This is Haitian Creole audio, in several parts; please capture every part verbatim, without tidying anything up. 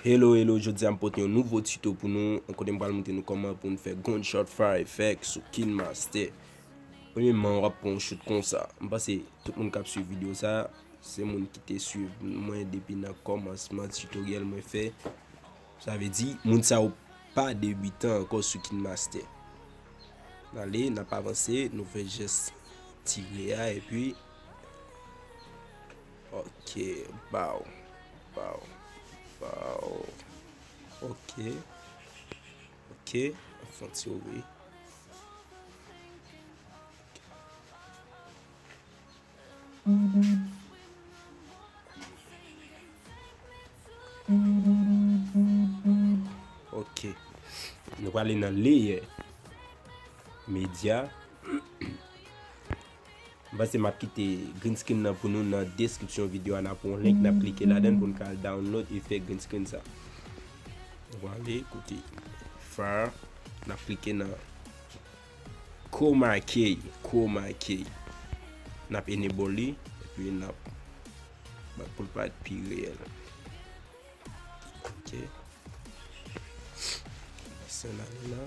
Hello, hello, jodi a m pote yon nouvo tuto pou nou, kote m pral montre nou kòman pou n fè gunshot fire effect sou KineMaster. Premyèman, w ap pran yon shoot konsa. M panse tout moun k ap swiv videyo sa, se moun ki te swiv mwen depi nan kòmansman tutorial mwen fè. Sa vle di, moun sa yo pa debitan ankò sou KineMaster. N ale, n ap avanse, nou fè jès tire a, epi, ok, baw, baw, baw, ok, ok, fè yon ti ouvri. Ok. Nou prale nan layer. Media. M panse m ap kite green screen nan pou nou nan description videyo a. N ap yon link, n ap klike ladan l pou n ka al download efè green screen sa. Nou prale kote fire. N ap klike nan Chroma key, Chroma key. N ap enable li, epi n ap bat pou l parèt pi reyèl. Ok. Sèl la li la.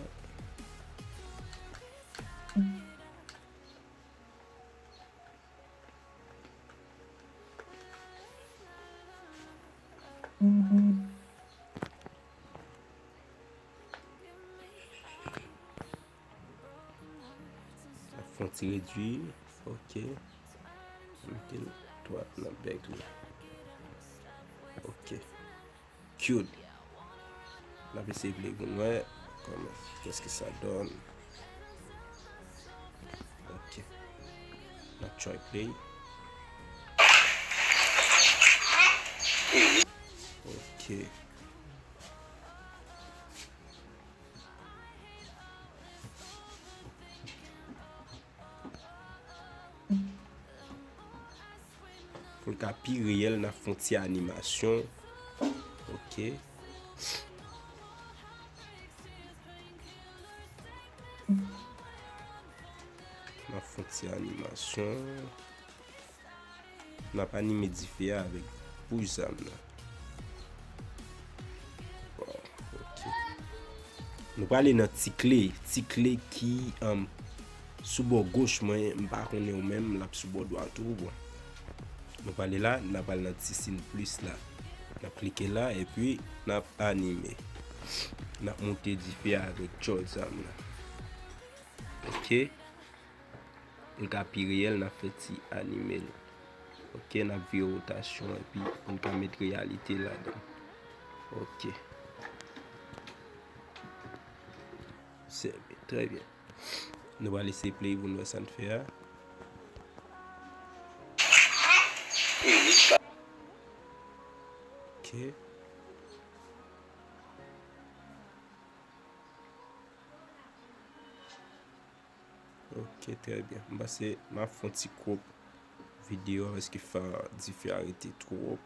Fè yon ti redwi. Ok. Mete l dwat nan bèk li. Ok. Cute. N ap eseye play pou n wè kòman, qu'est-ce que ça donne. Ok. N ap try play. Ok. Pou l ka pi reyèl, n ap fè yon ti animasyon. Ok. N ap fè yon ti animasyon. N ap anime dife a avèk bouch zam nan. Bon, ok. Nou prale nan ti kle, ti kle ki, um, sou bò goch mwen, m pa konnen ou menm, l ap sou bò dwat ou, bon. Nou prale la, n ap al nan ti siy plis la. N ap klike la, epi n ap anime. N ap moute dife a avèk tchòl zam nan. Ok. Pou l ka pi reyèl, n ap fè ti anime l. Ok, n ap vire wotasyon epi pou n ka met reyalite ladan. Ok. Sèvi, trè byen. Nou pral eseye play pou n wè sa n fè a. Ok. Ok, trè byen. M panse m ap fè yon ti crop videyo a paske fè dife a rete twòp.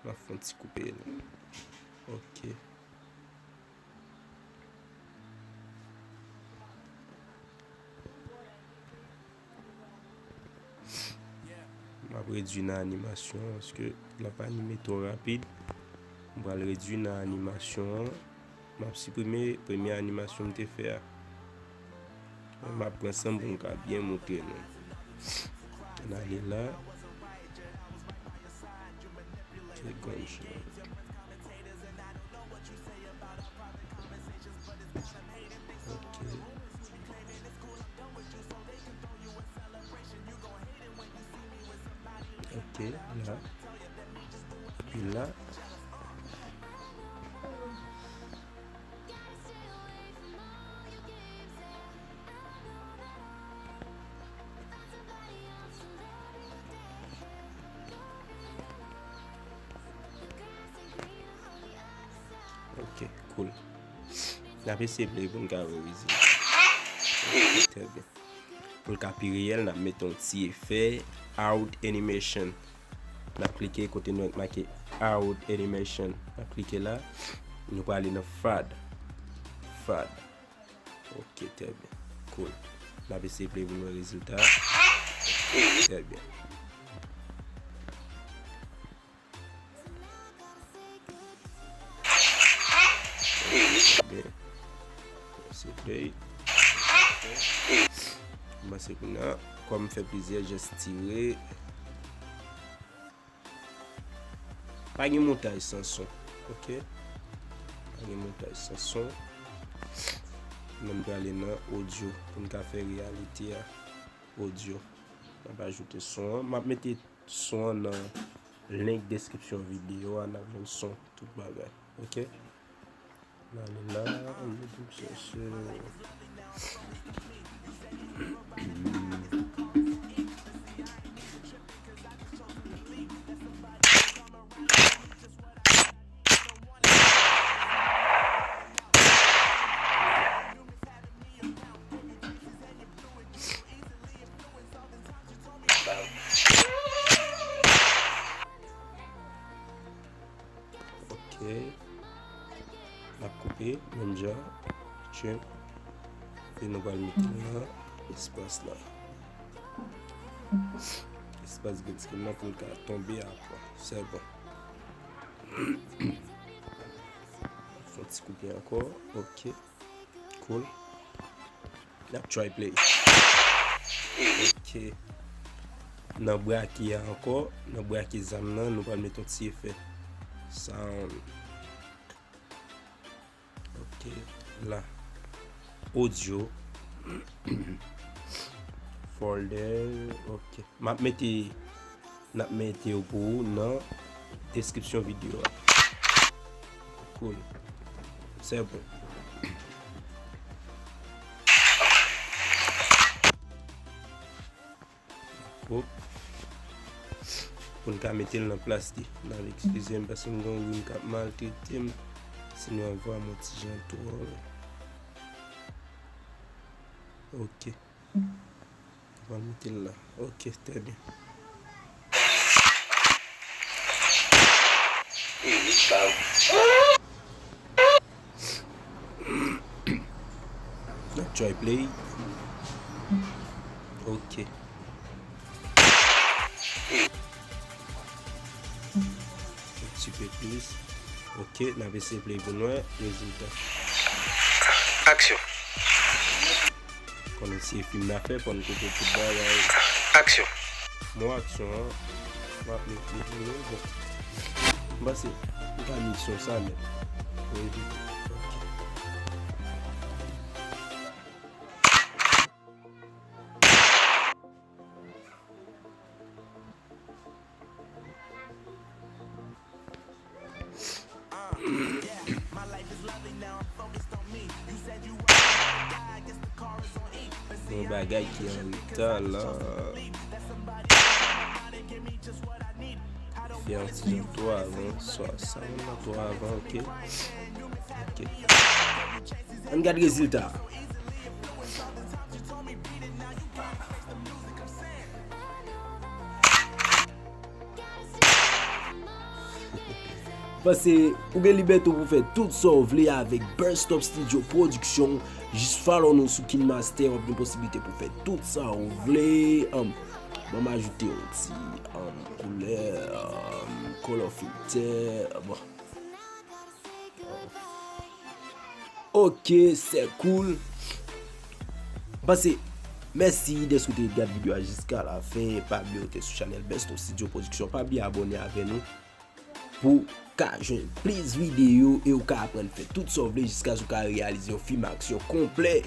M ap fè yon ti koupe l. Ok. M ap redui nan animasyon an, paske l ap anime twò rapid. M pral redui nan animasyon an. M ap siprime premye animasyon m te fè a. Men m ap pran san m pou m ka byen montre nou. Ann ale la. Click on show. Ok. Ok, la. Epi la. Ok, cool. N ap eseye play pou n ka wè rezilta. Ok, trè byen. Pou l ka pi reyèl, n ap mete yon ti efè out animation. N ap klike kote nou wè k make out animation. N ap klike la. Nou prale nan fade. Fade. Ok, trè byen. Cool. N ap eseye play pou n wè rezilta. Trè byen. Byen. Se play. M panse kounye a, kòm m fè plizyè jès tire. Pa gen montaj san son, oke? Pa gen montaj san son. Men m prale nan odyo pou n ka fè reyalite a. Odyo. M ap ajoute son an. M ap mete son an nan link deskripsyon videyo a. N ap jwenn son, tout bagay, oke? N ale la, ann mete m chèche. Ok. N ap koupe, menm jan. Tchim. E nou pral mete nan espas la. Espas green screen nan pou l ka tonbe apre. Se bon. Fè yon ti koupe ankò. Ok. Cool. N ap try play. Ok. Nan brake a ankò, nan brake zam nan, nou pral mete yon ti efè sound. Ok, la. Audio. Folder, ok. M ap mete, n ap mete yo pou ou nan deskripsyon videyo a. Cool. Se bon. Hop. Pou n ka mete l nan plas li. N ap eskize m paske m gen yon grenn k ap maltrete m. Sinon, vwa m yon ti jan twò. Ok. N ap mete l la. Ok, trè byen. N ap try play. Ok. Un petit peu plus. Ok, n ap eseye play pou n wè rezilta. Aksyon. Konnen se fim n ap fè, fò n koupe tout bagay. Aksyon. Mo aksyon an, m ap mete, bon. M panse, m ka mix yon sa nèt. Pou evite. Ok. Yon bagay ki an reta la. Fè yon ti jan twò avan, swa sa, yon twò avan, ok. Ok. Ann gad rezilta. Paske ou gen libète pou fè tout sa w vle avèk Burst Up Studio Production. Jis follow nou sou KineMaster, w ap gen posiblite pou fè tout sa w vle. Um, ban m ajoute yon ti, um, koulè, um, color filter. Bon. Ok, c'est cool. Pase, mèsi dèske w te gad videyo a jiska lafen. Pa bliye w te sou chanèl Best of Studio Production. Pa bliye abòne avè nou pou w ka jwenn plis videyo e w ka aprann fè tout sa w vle jiskaske w ka reyalize yon fim aksyon konplè.